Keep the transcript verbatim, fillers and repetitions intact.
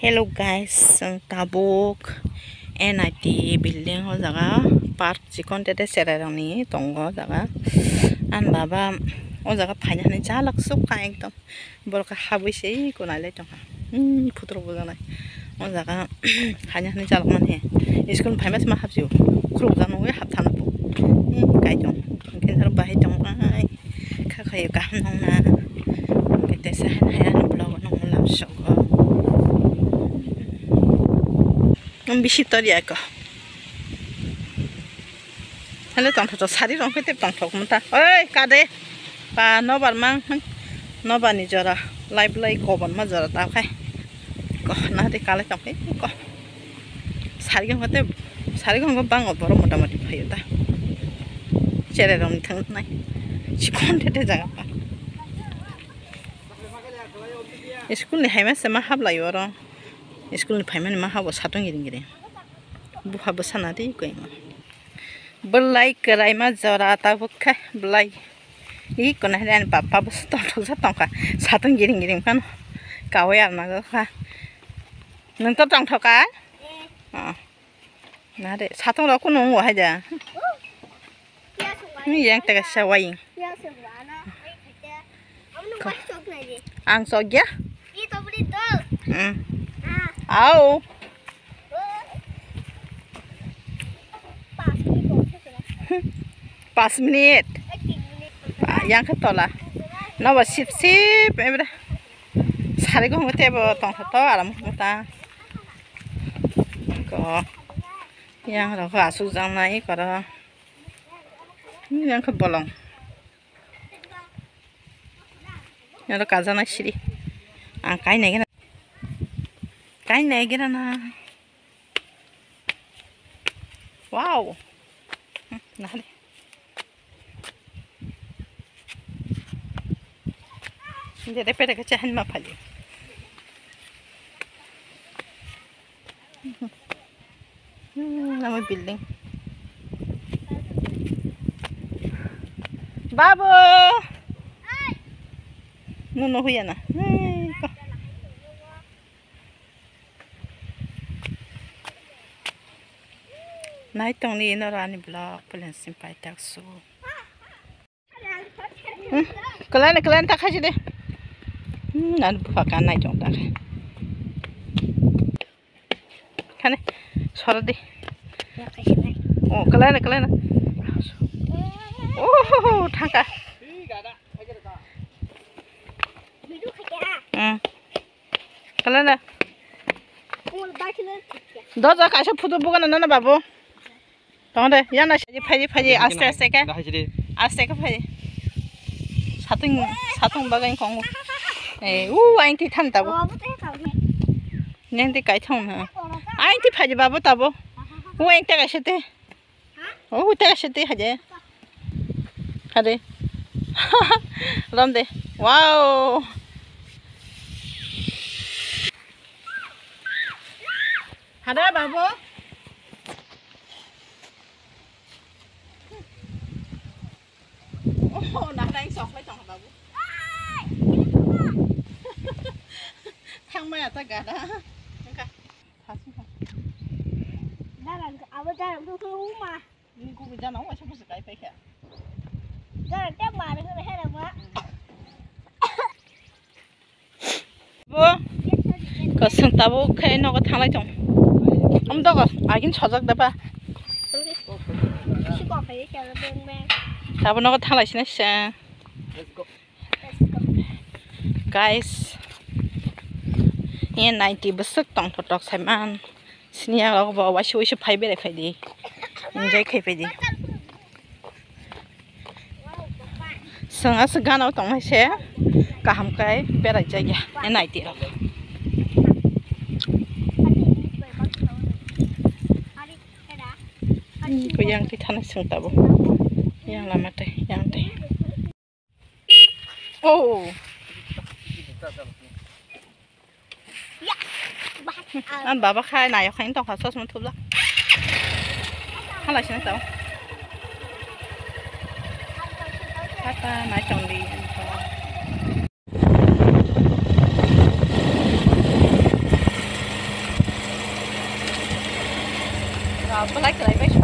Hello guys, chwng tabuk N I T building o jaga park chikon tete cherai rokni tongo o jaga. Ani baba o jaga phaina hinwi chalak sukha ekdom. Borok habwi se eko nailai tongkha. Hmm, phutrok bujaknai. O jaga haino hinwi chalok mani. School ni phaima se ma hapsio. Khuluk jano wi hapthana po. Hmm, kai tong. Hwnkhe norok bahai tong ai. Kha khaio kaham nongna. Hwnkhe teisa haino hai ani vlog o nongmung lamsogo. Ang bisi tor ya ko. Hale tongthok sari rong khe tep tongthok mata. Oi, kade. Pa nobar mang. Nobar ni jora. Lai blai kobon ma jora ta khai. Ko na de kale tong khe ko. Sari rong khe tep. Sari rong khe bang o borok mota moti phaio ta. Chere rong thang nai. Chikon tete jaga pa. School ni haima se ma hablai oro. School ni phaimani ma habo satong giring giring. Buha bwsa na twi koi ma. Bwlai kwraima jora tabuk khe bwlai. Ih, kono hai ani papa bwsa tongthoksa tongkha. Satong giring giring phano. Kawai arna kha. Nwng to tongthoka? Oh. Na de, satong rok kuno wngo hai da. Ni yang tega sa wai. Ang sok ya. Hmm. Au. Pas minute. Ah, yang ke tola. Nobo sip sip, ebra. Sari ko tebo tong to aram ta. Ko. Yang rok asuk jang nai koro. Yang ke bolong. Yang rok kaja nai siri. Ang kai nai gana. Kai nai gana na. Wow. Hmm, nah deh. Jadi pada kecahan ma pali. Hmm, nama building. Babu. Nuno huya na. Hei, ko. Nai tongni ino rani vlog pelen sim pai tak su. Hmm, kelana, kelana tak haji de. Hmm, nan buka kan nai tong tak. Kane, soro de. Oh, kelana, kelana. Oh, thangka. Hmm. Kalana. Dojo kaisa photo bugana nana babu. Tong de, yana sidi phaidi phaidi aste aste ke. Aste ke phaidi. Satung, satung bagai kongo. Eh, u aing ti than tabo. Neng ti kai thong na. Aing ti phaidi babu tabo. U aing te kaisa te. Oh, tega sete haje. Hade. Ram de. Wow. Hade, babu. Oh, nah, nah, sok lai tong, babu. Thang maya ta gada. Engka. Darang, abo darang tu tu uma. Ni kubi jana, o, sa busu kai pai kha. Darang te ma, ni hera ma. Bo, kosong tabo khai nogo thalai tong. Om dogo, agin sojak daba. Siko khai kya beng beng. Tabo nogo thalai sina sa. Let's go. Guys, e ninety bwswk tong thotok saiman. Sini ang rok bo waisa waisa phai berai phai di. Enjoy khai phai di. Seng aswk gana tong hai se kaham kai berai jaya e ninety rok. Hmm, ko yang ti thana seng tabo. Yang lama teh, yang teh. Oh. An baba khai nayok khai tongkha chosma thubla. Halai sini tau. Tata nai tongdi. Belai kwlai bai